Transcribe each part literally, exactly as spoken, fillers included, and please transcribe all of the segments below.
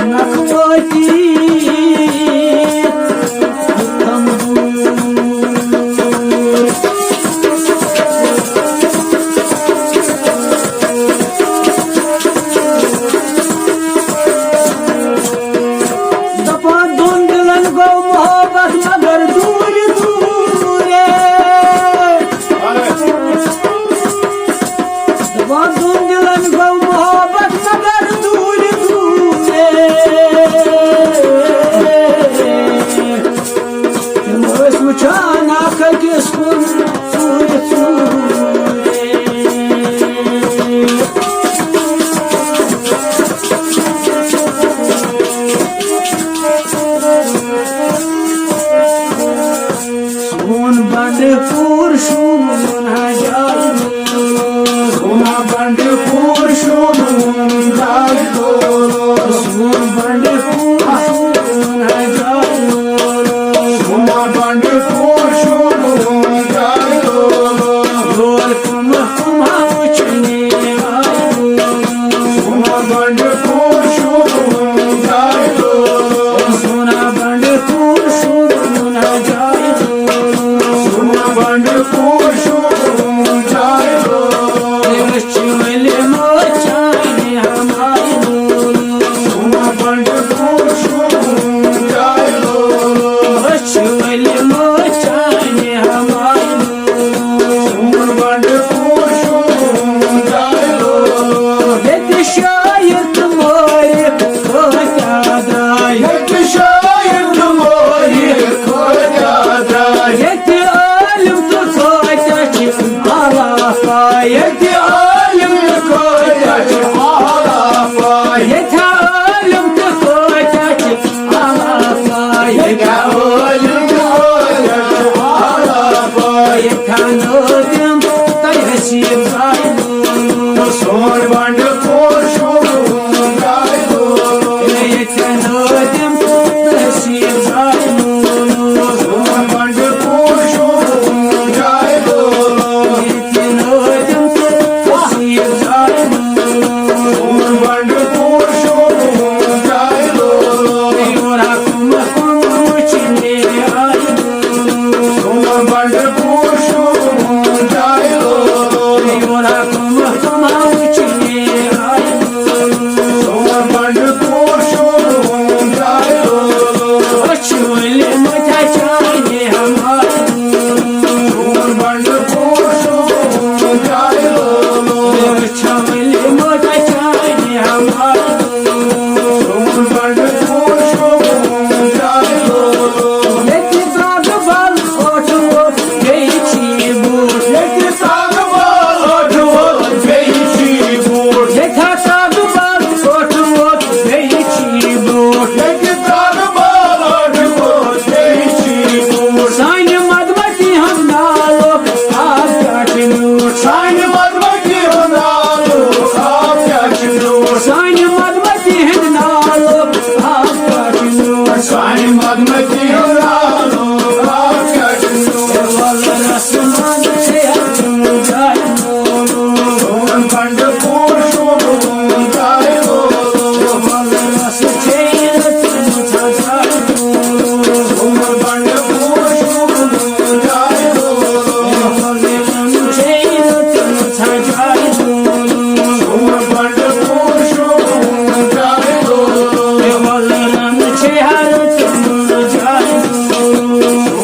نکھوتی دپان دۄن دِلن گوٚو محبت مگر دوٗرِ دوٗرے۔ دپان دۄن دِلن گوٚو محبت مگر دوٗرِ دوٗرے۔ تِم ٲسۍ وٕچھان اکھ أکِس کُن ژوٗرِ ژوٗرِ۔ سون بنڈٕ پوٗر شوٗن ہجار۔ سون بنڈٕ پوٗر شوٗن ہجار۔ سون بنڈٕ پوٗر شوٗن ہجار۔ سون بنڈٕ پوٗر شوٗن ہجار۔ لول کم کم وٕچھنہِ آیہِ۔ سون بنڈٕ پوٗر شوٗن ہجار۔ سون بنڈٕ پوٗر شوٗن ہجار۔ سون بنڈٕ پوٗر شوٗن ہجار۔ أسۍ چھِ ؤلۍ مٲچھان ہمایہِ لولو۔ سون بنڈٕ پوٗر شوٗن ہجار۔ أسۍ چھِ ؤلۍ مٲچھان ہمایہِ لولو۔ سون بنڈٕ پوٗر شوٗن ہجار۔ ییٚتہِ شٲعر تہٕ مٲرِخ کۭتیٛاہ درٛاے۔ ییٚتہِ شٲعر تہٕ مٲرِخ کۭتیٛاہ درٛاے۔ ییٚتہِ عٲلِم تہٕ کۭتیٛاہ چھِ اعلیٰ پاے۔ ییٚتہِ عٲلِم تہٕ کۭتیٛاہ چھِ اعلیٰ پاے۔ ییٚتہِ عٲلِم تہٕ کۭتیٛاہ چھِ اعلیٰ پاے۔ ییٚتہِ عٲلِم تہٕ کۭتیٛاہ چھِ اعلیٰ پاے۔ ییٚتہِ نٲدِم تہٕ حسیٖب زاے لولو۔ سون بنڈٕ پوٗر شوٗن ہجار۔ ییٚتہِ نٲدِم تہٕ حسیٖب زاے لولو۔ سون بنڈٕ پوٗر شوٗن ہجار۔ ییٚتہِ نٲدِم تہٕ حسیٖب زاے لولو۔ سون بنڈٕ پوٗر شوٗن ہجار۔ یورا کم کم وٕچھنہِ آیہِ۔ سون بنڈٕ پوٗر شوٗن ہجار۔ یورا کم کم وٕچھنہِ آیہِ۔ سون بنڈٕ پوٗر شوٗن ہجار۔ أسۍ چھِ ؤلۍ مٕتۍ چانہِ ہمایہِ۔ سون بنڈٕ پوٗر شوٗن ہجار۔ أسۍ چھِ ؤلۍ مٕتۍ چانہِ ہمایہِ۔ سون بنڈٕ پوٗر شوٗن ہجار۔ ییٚتہِ دَگ بَل اوٚٹھ ووٚتھ بیٚیہِ چھی بوٗٹھ۔ ییٚتہِ دَگ بَل اوٚٹھ ووٚتھ بیٚیہِ چھی بوٗٹھ۔ ییٚتہِ ہا دَگ بَل اوٚٹھ ووٚتھ بیٚیہِ چھی بوٗٹھ۔ ییٚتہِ دَگ بَل اوٚٹھ ووٚتھ بیٚیہِ چھی بوٗٹھ۔ سانہِ مدمتی ہُنٛد نالُک آب کیٛاہ چھُ میوٗٹھ۔ سانہِ مدمتی ہُنٛد نالُک آب کیٛاہ چھُ میوٗٹھ۔ سانہِ مدمتی ہُنٛد نالُک آب کیٛاہ چھُ میوٗٹھ۔ سانہِ مدمتی ہُنٛد نالُک آب کیٛاہ چھُ میوٗٹھ۔ وَلہٕ رَسہٕ منٛز چھِ اَتھ جاے لولو۔ سون بنڈٕ پوٗر شوٗبہٕ وُن جاے لولو۔ وَلہٕ رَسہٕ چھے نہٕ تِم ژھا جاے لولو۔ سون بنڈٕ پوٗر شوٗبہٕ وُن جاے لولو۔ وَلہٕ رَسہٕ چھے نہٕ تِم ژھا جاے لولو۔ سون بنڈٕ پوٗر شوٗبہٕ وُن جاے لولو۔ وَلہٕ رَسہٕ چھے ہر تِم ژھا جاے لولو۔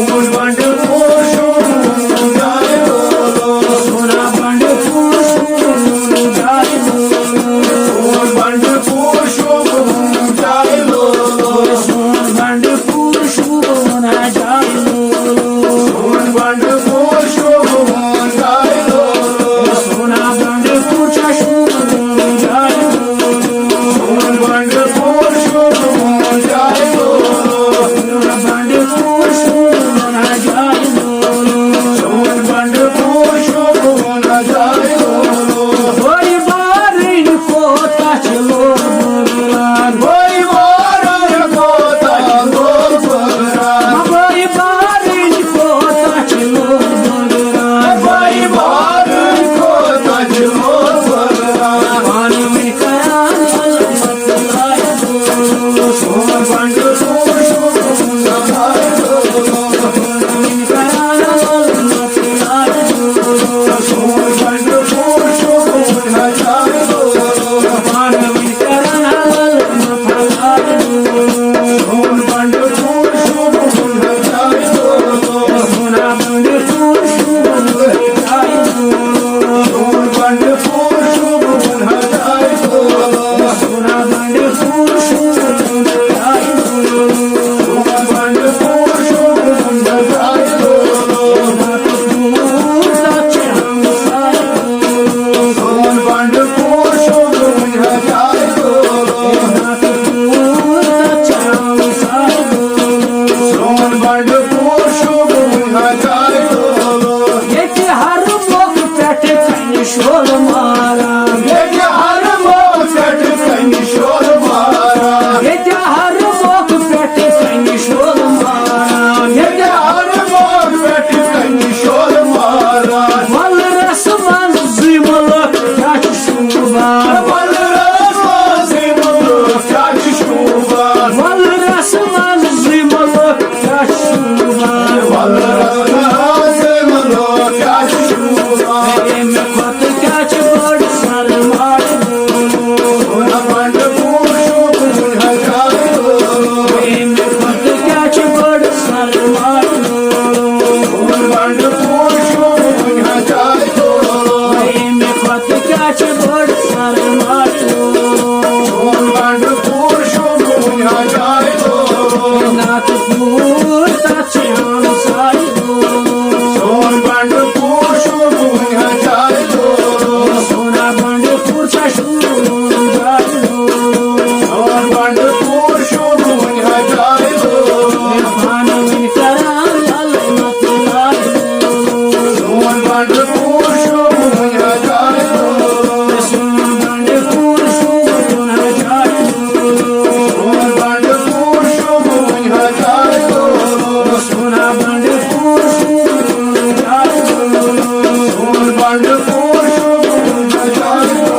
سون بنڈٕ پوٗر شوٗبہٕ وُن جاے لولو۔ سون بنڈٕ پوٗر شوٗبہٕ وُن جاے لولو۔ سون بنڈٕ پوٗر شوٗبہٕ وُن جاے لولو۔ سون بنڈٕ پوٗر شوٗبہٕ وُن جاے لولو۔ سون بنڈٕ پوٗر شوٗبہٕ وُن جاے لولو۔ سون بنڈٕ پوٗر چھا شوٗبہٕ وُن جاے لولو۔ سون بنڈٕ پوٗر شوٗبہٕ وُن جاے لولو۔ سون بنڈٕ پوٗر شوٗبہٕ وُن جاے لولو۔ سون بنڈٕ پوٗر شوٗبہٕ وُن جاے لولو۔ بٲے بارٕنۍ کوتاہ چھِ لوٚگ بٲگران۔ بٲے بارٕنۍ کوتاہ چھِ لوٚگ بٲگران۔ بٲے بارٕنۍ کوتاہ چھِ لوٚگ ییٚتہِ ہر مۄکھ پٮ۪ٹھٕ کنہِ شول ماران۔ ییٚتہِ ہر مۄکھ پٮ۪ٹھٕ کنہِ شول ماران۔ ییٚتہِ ہر مۄکھ پٮ۪ٹھٕ کنہِ شول ماران۔ ییٚتہِ ہر مۄکھ پٮ۪ٹھٕ کنہِ شول ماران۔ وۄلرس منٛز زٕے مُلک کیٛاہ چھِ شوٗبان؟ وۄلرس منٛز زٕے مُلک کیٛاہ چھِ شوٗبان؟ وۄلرس منٛز زٕے مُلک کیٛاہ چھِ شوٗبان؟ وۄلرس منٛز زٕے مُلک کیٛاہ چھِ شوٗبان؟ اَمہِ کھۄتہٕ کیٛاہ چھِ بٔڑ سرمایہِ؟ سون بنڈٕ پوٗر شوٗبوُن حجایتو۔ اَمہِ کھۄتہٕ کیٛاہ چھِ بٔڑ سرمایہِ؟ سون بنڈٕ پوٗر شوٗبوُن حجایتو۔ اَمہِ کھۄتہٕ کیٛاہ چھِ بٔڑ سرمایہِ؟ سون بنڈٕ پوٗر شوٗبوُن حجایتو۔ ناتہٕ پوٗر تَتھ چھِ ہمسایہِ۔ سون بنڈٕ پوٗر شوٗبوُن حجایتو۔ سونا بنڈٕ پوٗر چھا شوٗبوُن جایتو۔ سون بنڈٕ پوٗر شوٗبوُن حجایتو۔ پانہٕ ؤنۍ کران لل متہٕ لایتو۔ سون بنڈٕ پوٗر شوٗبوُن حجایتو۔ سون بنڈٕ پوٗر شوٗبوُن حجایتو۔ سون بنڈٕ پوٗر شوٗبوُن حجایتو۔ سونا بنڈٕ پوٗر شوٗبوُن حجایتو۔ سون بنڈٕ پوٗر شوٗبوُن حجایتو۔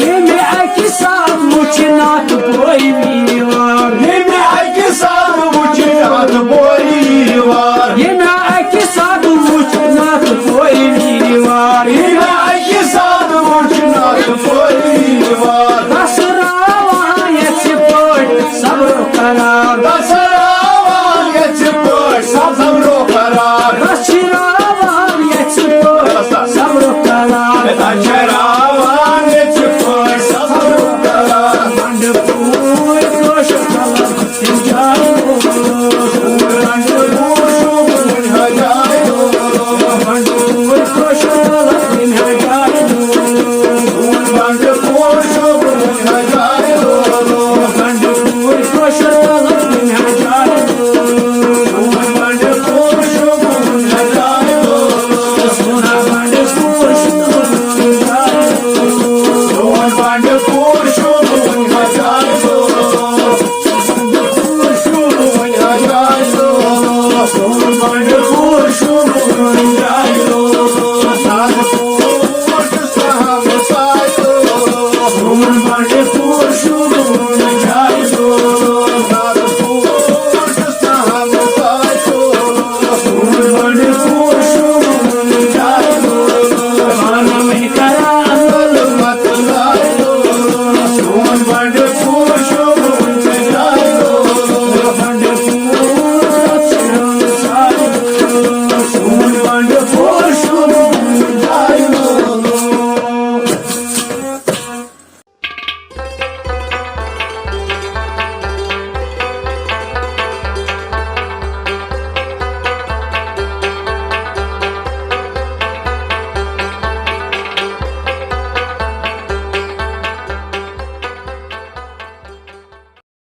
ییٚمہِ اَکہِ ساتہٕ وُچھِ ناتہٕ پورِ ویٖروار۔ ییٚمہِ اَکہِ ساتہٕ وُچھِ ناتہٕ پورِ ویٖروار۔ ییٚمہِ اَکہِ ساتہٕ وُچھِ ناتہٕ پورِ ویٖروار۔ ییٚمہِ اَکہِ ساتہٕ وُچھِ ناتہٕ پورِ ویٖروار۔ تسراوان یَژھِ پٲٹھۍ صبرُک قرار۔ تسراوان یَژھِ پٲٹھۍ صبرُک قرار۔ تسراوان یَژھِ پٲٹھۍ صبرُک قرار۔ تسراوان یَژھِ پٲٹھۍ صبرُک قرار۔ بنڈٕ پوٗر کٲشُر خلق تِم جایہِ۔ بنڈٕ پوٗر شوٗبوُن حجایتو۔ بنڈٕ پوٗر کٲشُر خلق تِم جایہِ۔ بنڈٕ پوٗر شوٗبوُن حجایتو۔ بنڈٕ پوٗر کٲشُر خلق تِم جایہِ۔ بنڈٕ پوٗر شوٗبوُن حجایتو۔ سونا بنڈٕ پوٗر شوٗبوُن حجایتو۔ سون بنڈٕ پوٗر شوٗبوُن حجایتو۔ سون بنڈٕ پوٗر شوٗبوُن حجایتو۔ سون بنڈٕ پوٗر شوٗبوُن حجایتو۔